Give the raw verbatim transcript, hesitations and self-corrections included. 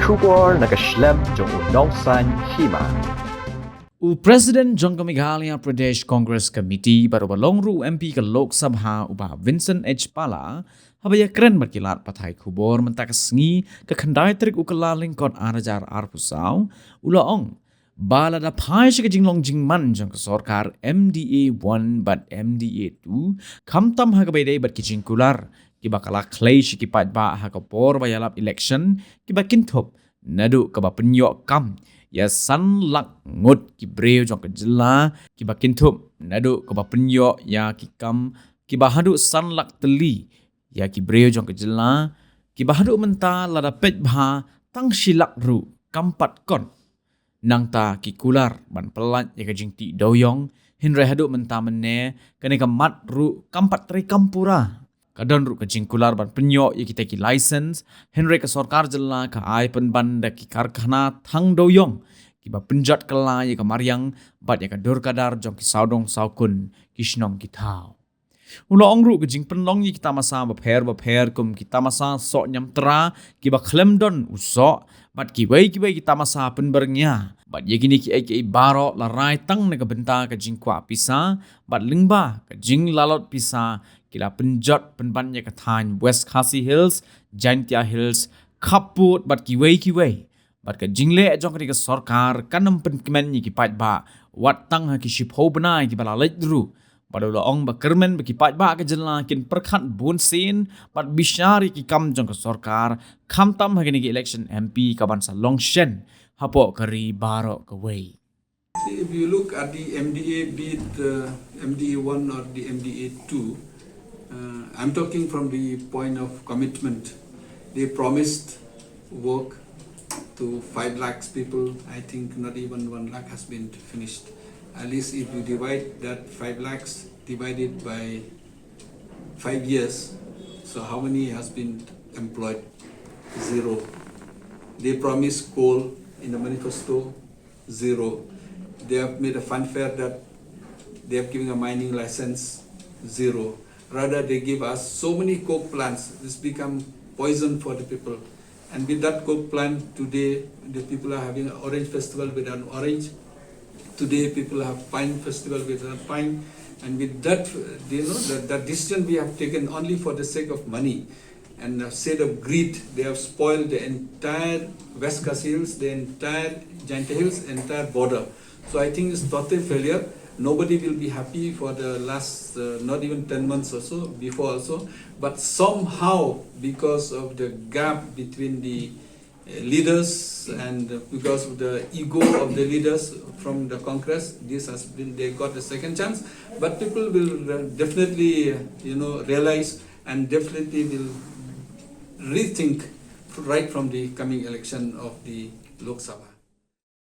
Khubor na ka shlem jong u nongsaiñ hima. U President jong ka Meghalaya Pradesh Congress Committee bad uba long ruh u M P ka Lok Sabha, u Bah Vincent H Pala, haba ïakren bad ki lad pathai khubor mynta ka sngi, ka khyndai tarik u Kyllalyngkot ar hajar arphew saw, u la ong ba lada phai sha ka jinglong jingman jong ka sorkar M D A one bad M D A two, khamtam ha kaba ïadei bad ki jingkular kiba ka la khlei sha ki paidbah ha ka por ba ïalap election, kiba kynthup naduh kaba pynïoh kam ïa san lak ngut ki briew jong ka jylla, kiba kynthup naduh kaba pynïoh ïa ki kam kiba haduh san lak tylli ïa ki briew jong ka jylla, kiba haduh mynta lada peit bha tang shi lak ruh kam pat kot. Nangta ki kular ban pyllait ïa ka jingtih dewïong, hynrei haduh mynta mynne kane ka mat ruh kam pat treikam pura. Ka don ruh ka jingkular ban pynïoh ïa kita ki license, hynrei ka sorkar jylla ka ai pynban da ki karkhana thang dewïong kiba pynjot kylla ïa ka mariang bad ïa ka dur ka dar jong ki sawdong sawkun, ki shnong ki thaw. U la ong ruh ka jingpynlong ïa ki tamasa bapher bapher kum ki tamasa soh ñiamtra kiba khlem don u soh bad kiwei kiwei ki tamasa pynbyrngia. Bad ïa kine kiei kiei baroh la rai tang na ka bynta ka jingkwah pisa bad lyngba ka jinglalot pisa ki la pynjot pynban ïa ka thaiñ West Khasi Hills, Jaintia Hills, khappud bad kiwei kiwei. Bad ka jingleh jong kane ka sorkar kan ym pynkmen ïa ki paidbah wat tang ha ki shiphew bnai kiba la leit ruh. Bad u la ong ba kyrmen ba ki paidbah ka jylla kin pyrkhat bunsien bad bishar ïa ki kam jong ka sorkar, khamtam ha kane ka election M P kaban sa long shen hapoh ka ri baroh kawei. If you look at the M D A, be it uh, M D A one or the M D A two, uh, I'm talking from the point of commitment. They promised work to five lakhs people. I think not even one lakh has been finished. At least if you divide that five lakhs divided by five years, so how many has been employed? Zero. They promised coal in the manifesto. Zero. They have made a funfair that they have given a mining license. Zero. Rather, they give us so many coke plants. This become poison for the people. And with that coke plant, today the people are having an orange festival with an orange. Today people have pine festival with a pine. And with that, you know, that, that decision we have taken only for the sake of money. And the sake of greed, they have spoiled the entire West Khasi Hills, the entire Jaintia Hills, entire border. So I think it's total failure. Nobody will be happy for the last, uh, not even ten months or so, before also. But somehow, because of the gap between the uh, leaders and because of the ego of the leaders from the Congress, this has been, they got the second chance. But people will uh, definitely, uh, you know, realize and definitely will rethink right from the coming election of the Lok Sabha.